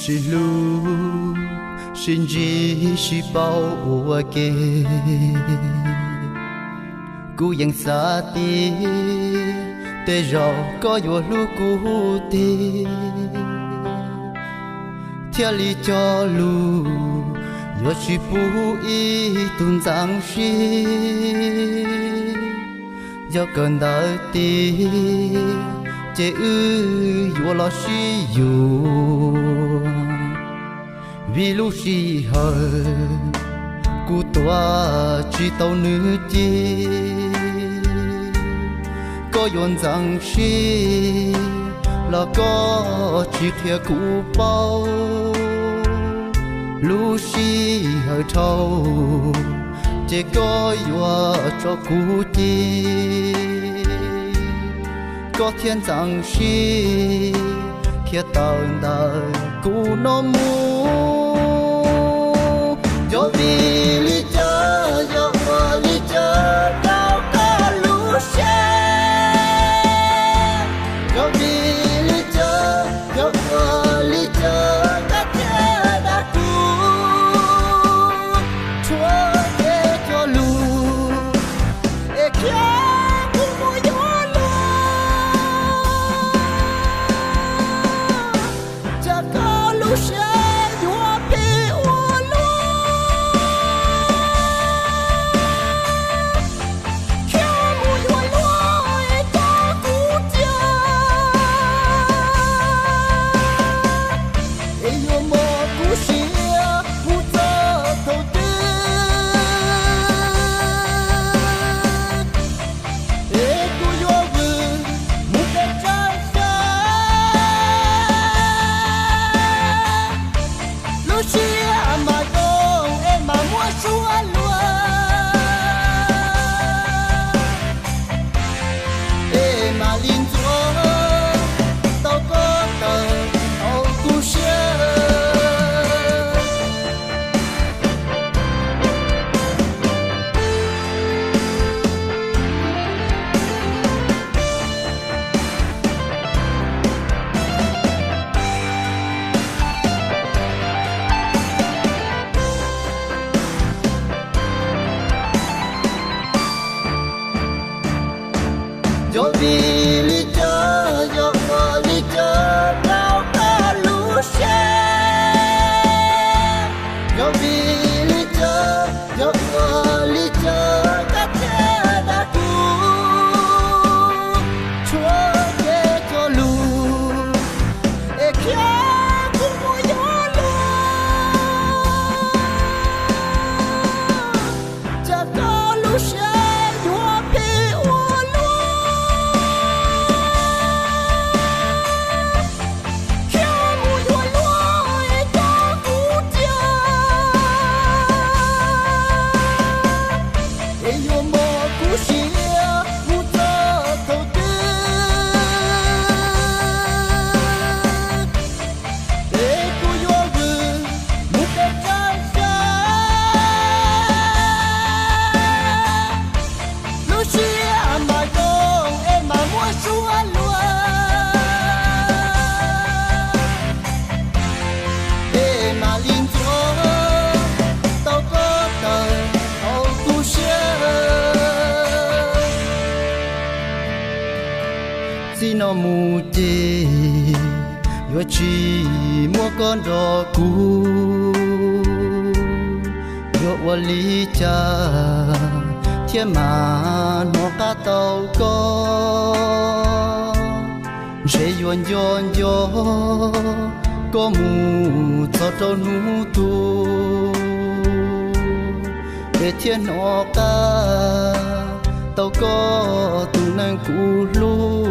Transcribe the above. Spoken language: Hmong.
Sib hlub, sib ntsib, sib paub ua ke, kuv yeej xav tias tej zaum koj yuav hlub kuv tiag, thiaj li cog lus yuav tsis pub ib tug ntxeev siab. Yog kawm ntawv tiag ces wb yuav los sib yuav, vim lub sij hawm kuv tuav tsis tau nws ci. Koj yuav ntxeev siab los koj tsis qhia kuv paub, lub sij hawm dhau ces koj yuav tso kuv ci. Koj thiaj ntxeev siab khiav tawm ntawm kuv no mus. Yog vim li cas, yog ua li cas rau koj lub siab? Yog vim li cas, yog ua li cas koj thiaj dag kuv, tshuav kev cog lus es khiav kuv mus yuav luag? Cas koj lub siab yuav phem ua luaj, khiav mus yuav luag es coj kuv cia, es yuav mos kuv siab mus txog thaum twg? Es kuv yuav vwm mus pem tsawg xyoo, lub siab mas zoo es mas muaj suab luag, es mam li ntxuav tau koj tawm hauv kuv siab. Yog vim li cas, yog ua li cas rau koj lub siab? Yog vim li cas, yog ua li cas koj thiaj dag kuv, tshuav kev cog lus es khiav kuv mus yuav luag? Cas koj lub siab yuav phem ua luaj, khiav mus yuav luag es coj kuv cia, es yuav mos kuv siab mus txog thaum twg? Es kuv yuav vwm mus pem tsawg xyoo, lub siab mas zoo es mas muaj suab luag, es mam li ntxuav tau koj tawm hauv kuv siab. Txij no mus ces yuav tsis muaj koj nrog kuv, yuav ua li cas thiaj mam hnov qab tau koj? Ntshe yuav nco nco koj mus txog rau hnub tuag, es thiaj hnov qab tau koj tus neeg kuv hlub.